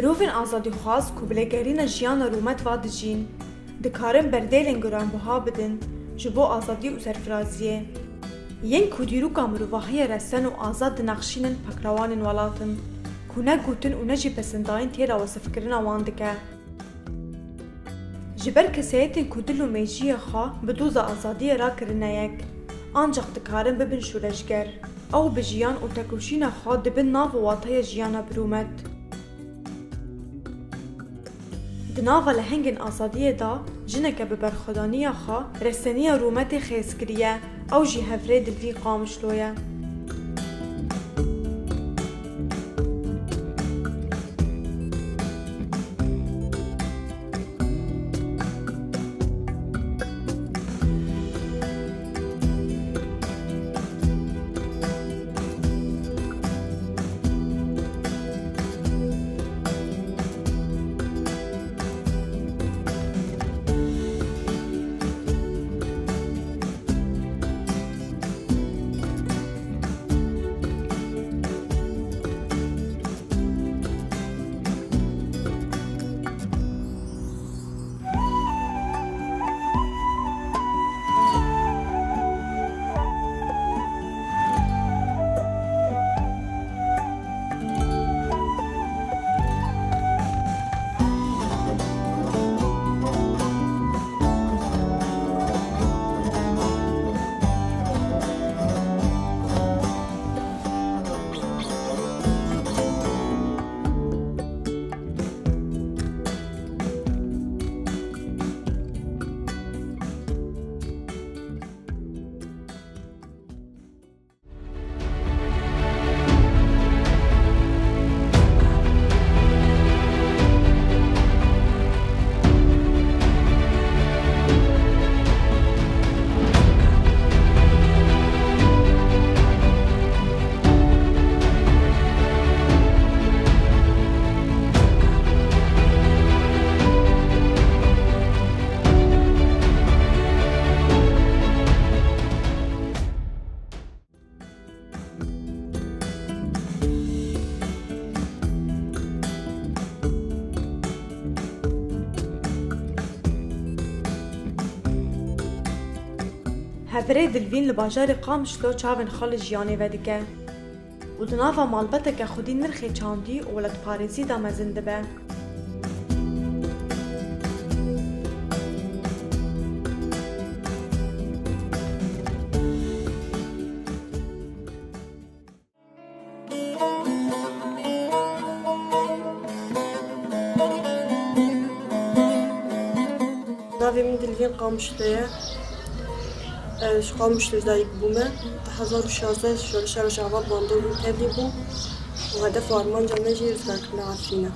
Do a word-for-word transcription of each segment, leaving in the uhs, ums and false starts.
Mirovên azadîxwaz ku bi lêgerîna jiyana rûmet va dijîn, dikarin berdêlên giranbiha bidin ji bo azadî û serfiraziyê. Yên ku dîroka mirovahiyê resen û azad dinexşînin pakrewanên welat in, ku ne gotin û ne jî pesendayîn têra wesifkirina wan dike. Ji ber kesayetên ku dil û mêjiyê xwe bi doza azadiyê re kirine yek, ancax dikarin bibin şoreşger. Ew bi jiyan û tekoşîna xwe dibin nav û wataya jiyana bi rûmet. Di nava lehengên azadiyê de jineke bi berxwedaniya xwe reseniya rûmetê xêz kiriye, ew jî hevrê Dilvîn Qamişlo ye. Hevrê Dilvîn li bajarê Qamişlo çavên xwe li jiyanê vedike û di nava malbeteke xwedî nirxê çandî û welatparêzî de mezin dibe. Navê min Dilvîn Qamişlo ye. Ez ji Qamişlo dayik bûme. Di hezar û şazdeh şoreşa Rojava bandor min tevlî bû û hedef û armanca me jî rizgarkirina Efrîn e.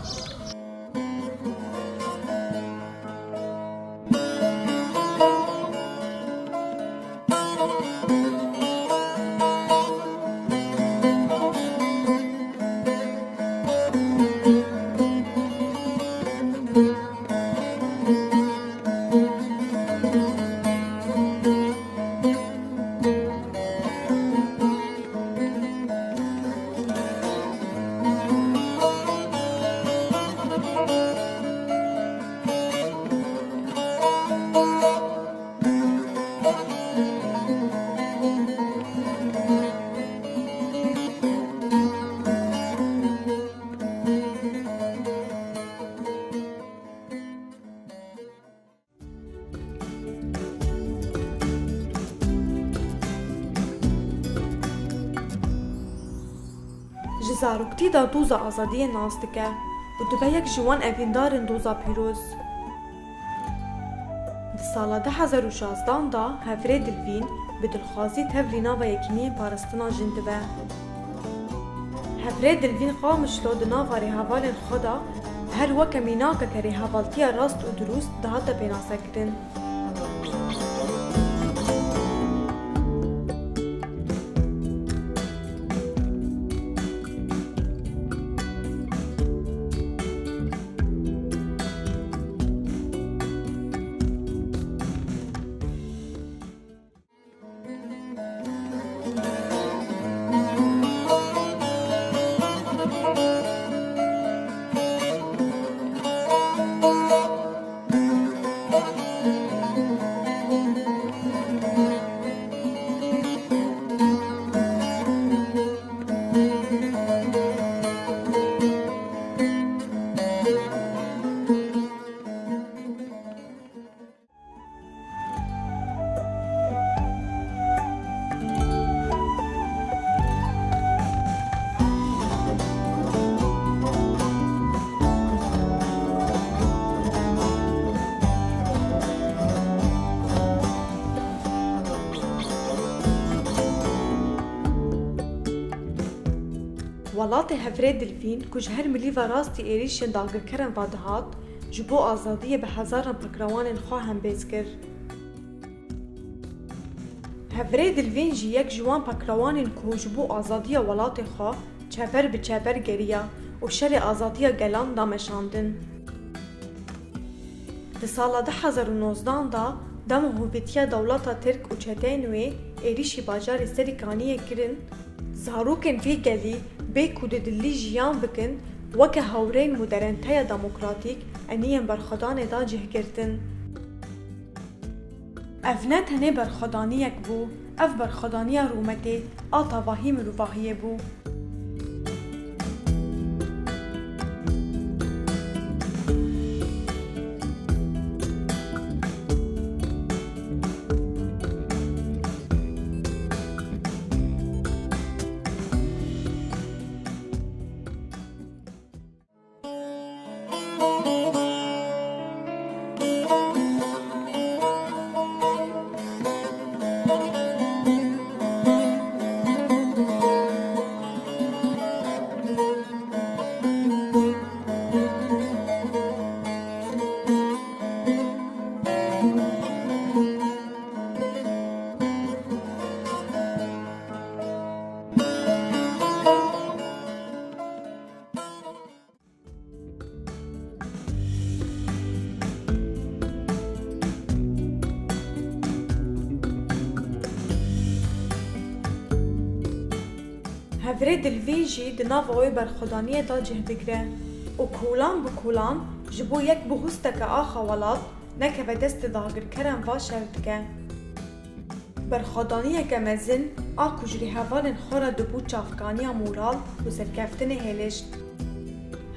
Ji zaroktî de doza azadiyê nas dike û dibe yek ji wan evîndarên doza pîroz. Di sala du hezar û şazdan de Hevrê Dilvîn bi dilxwazî tevlî nava Yekîniyên Parastina Jin dibe. Hevrê Dilvîn Qamişlo di nava rêhevalên xwe de her weke mînakeke rêhevaltiya rast û dirûst dihate pênasekirin. Welatê Hevrê Dilvîn ku ji her milîva rastî êrîşên dagirkeran ve dihat, ji bo azadiyê bi hezaran pakrewanên xwe hembêz kir. Hevrê Dilvîn jî yek ji wan pakrewanên ku ji bo azadiya welatê xwe çeper bi çeper geriya û şerê azadiya gelan da meşandin. Di sala du hezar û nozdan de dema hovîtiya dewleta Tirk û çeteyên wê êrîşî bajarê Serîkaniyê kirin, zarokên vî gelî bê ku di dilî jiyan bikin, weke hewrên moderneteya demokratîk eniyên berxwedanê de cih girtin. Ev ne tenê berxwedaniyek bû, ev berxwedaniya rûmetê a tevahî mirovahiyê bû. Hevrê Dilvîn jî di nava wê berxwedaniyê de cih digire û kolan bi kolan ji bo yek bihusteke axa welat nekeve destê dagirkeran va şer dike. Berxwedaniyeke mezin a ku ji rêhevalên xwe re dibû çavkaniya moral û serkeftinê hêlişt.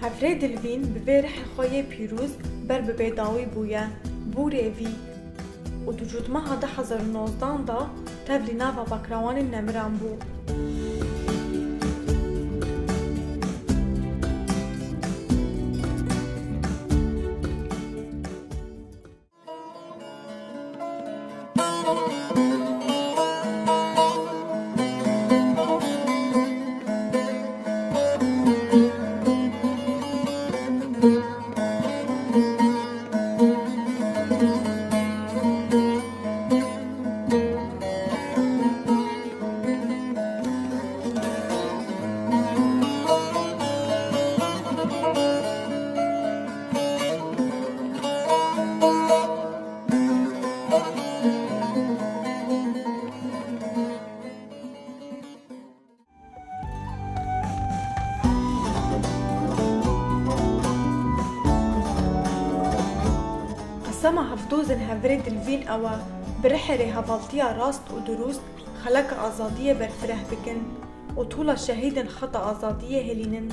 Hevrê Dilvîn bi vê rihê xwe yê pîroz ber bi bêdawî bûye, bûrê vî û di cotmeha du hezar û nozdan de tevlî nava pakrewanên nemiran bû. Qisema hevdozên Hevrê Dilvîn ew e, bi rihê rêhevaltiya rast û dirûst xeleka azadiyê berfireh bikin û tola şehîdên xeta azadiyê hilînin.